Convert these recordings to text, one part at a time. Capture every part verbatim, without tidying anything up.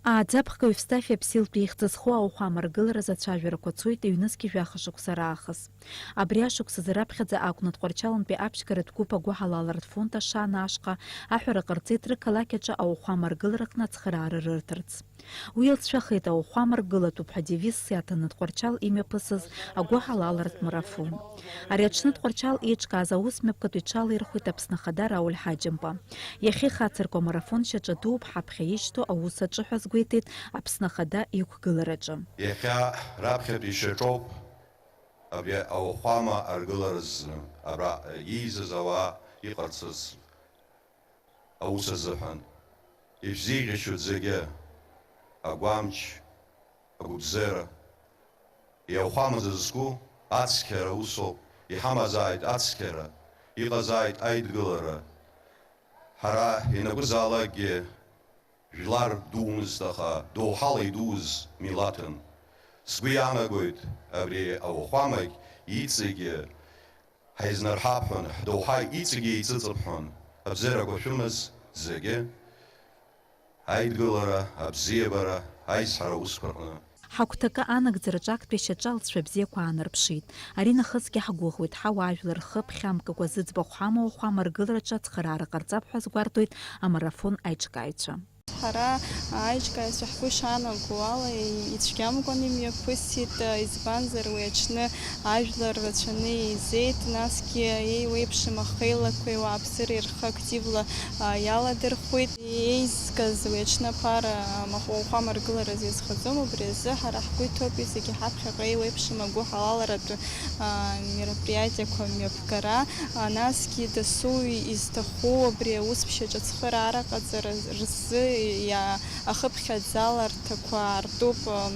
Ааӡаԥхгаҩ Евстафи Аԥсилтәи ихьӡ зху ауахәама ргыларазы ацәажәарақәа цоит ҩнызқьи жәаха шықәса раахыс. Абри ашықәсазы раԥхьаӡа акәны Тҟәарчалнтәи аԥшьгаратә гәыԥ агәыҳалалратә фонд Ашана ашҟа аҳәара ҟарҵеит рықалақь аҿы ауахәама ргылара кны ацхыраара рырҭарц. Уи илҵшәахеит ауахәама ргылатәуп ҳәа девизс иаҭаны Тҟәарчал имҩаԥысыз агәыҳалалратә марафон. Ари аҽны Тҟәарчал еиҿкааз аус мҩаԥгатә иҽалаирхәеит Аԥсны Ахада Рауль Ҳаџьымба. Иахьа ихацырку амарафон шьаҿа дууп ҳаԥхьа ишьҭоу аус аҿы ҳәа азгәеиҭеит Аԥсны Ахада иқәгылараҿы. Иахьа раԥхьатәи шьаҿоуп абри ауахәама аргыларазы абра иеизаз ауаа иҟарҵаз аус азыҳәан. Ишәзеиӷьашьоит зегьы, агәамч, агәыбзиара. Иауахәама зызку ацқьара усоуп, иҳамазааит ацқьара, иҟазааит аидгылара. Ҳара ианакәызаалакгьы жәлар думызт, аха доуҳала идууз милаҭын. Сгәы иаанагоит, абри ауахәамагь иҵегьы ҳаизнарҳап ҳәан, ҳдоуҳа иҵегьы еиҵыҵып ҳәан, абзиарақәа шәымаз зегьы, аидгылара, абзиабара, аизҳара аусқәа рҟны. Ҳагәҭакы анагӡараҿы актәи ашьаҿа алҵшәа бзиақәа аанарԥшит. Ари нахысгьы ҳгәыӷуеит, ҳауаажәлар рхы ԥхьамкыкәа зыӡбахә ҳамоу ауахәама ргылараҿы ацхыраара ҟарҵап ҳәа азгәарҭоит амарафон аиҿкааҩцәа. Ҳара аиҿкааҩцәа ҳгәы ишаанаго ала, ицәгьамкәан имҩаԥысит, избанзар, уи аҽны ажәлар рацәаны еизеит, насгьы еиуеиԥшым ахеилақәеи ауааԥсыреи рхы активла, а, иаладырхәит. Еизгаз уи аҽны аԥара, а, махә-, ауахәама ргыларазы иазхаӡом, убри азы ҳара ҳгәы иҭоуп зегьы ҳаԥхьаҟа еиуеиԥшым агәыҳалалратә, а, мероприатиақәа мҩаԥгара, а, насгьы дасу изҭаху абри аусԥшьаҿы ацхыраара ҟаҵара рзы иа-, ахыԥхьаӡаларҭақәа аартуп, ам,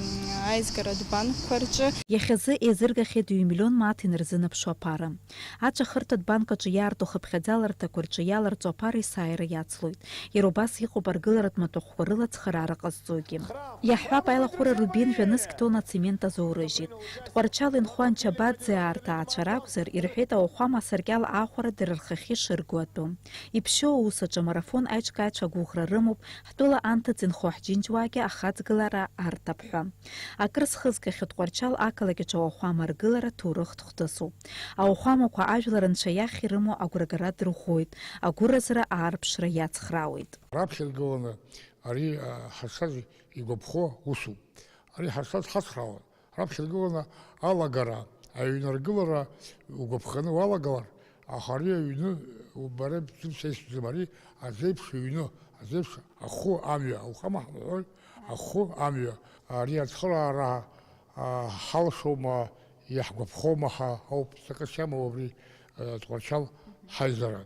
аизгаратә банкқәа рҿы. Иахьазы еизыргахьеит ҩ-миллион мааҭ инарзынаԥшуа аԥара. Аҵәахырҭатә банк аҿы иаарту ахыԥхьаӡаларҭақәа рҿы иаларҵо аԥара есааира иацлоит. Иара убас иҟоуп аргыларатә маҭәахәқәа рыла ацхыраара ҟазҵогьы. Иаҳҳәап, аилахәыра Рубин жәа-нызқь тонна ацемент азоурыжьит. Тҟәарчал инхо Анчабаӡе аартаацәа ракәзар, ирҳәеит ауахәама асаркьал аахәара дара рхахьы ишырго атәы. Иԥшьоу аус аҿы амарафон аиҿкааҩцәа агәыӷра рымоуп, ҳтәыла анҭыҵ инхо ҳџьынџьуаагьы ахаҵгылара арҭап ҳәа. Акыр зхызгахьоу Тҟәарчал ақалақь аҿы ауахәама аргылара ҭоурыхтә хҭысуп. Ауахәамақәа ажәлар анцәа иахь ирымоу агәрагара дырӷәӷәоит, агәыразра аарԥшра иацхраауеит. Раԥхьа иргыланы ари, а, ҳазшаз игәаԥхо усуп. Ари ҳазшаз ҳацхраауан. Раԥхьа иргыланы алагара, аҩны аргылара угәаԥханы уалагалар, аха ари аҩны бара бзымца исҭоӡом, ари азеиԥш ҩны, азеиԥш ахәы амҩа, ауахәама ҳамҳәои, ахәы амҩа. Ари ацхыраара, а, ҳалшома, иаҳгәаԥхома ҳәа ауп ҵакыс иамоу абри, а, Тҟәарчал ҳаизара.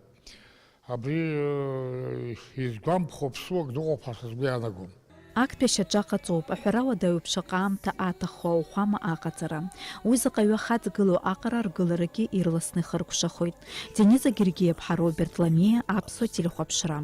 Абри, э, изгәамԥхо ԥсуак дыҟоуп ҳәа са сгәы иаанагом. Актәи ашьаҿа ҟаҵоуп, аҳәара уадаҩуп шаҟа аамҭа аҭаххо ауахәама аҟаҵара. Уи заҟаҩы ахаҵгылоу аҟара аргыларагьы ирласны ихыркәшахоит. Дениза Гергиаԥҳа, Роберт Ламиа, Аԥсуа телехәаԥшра.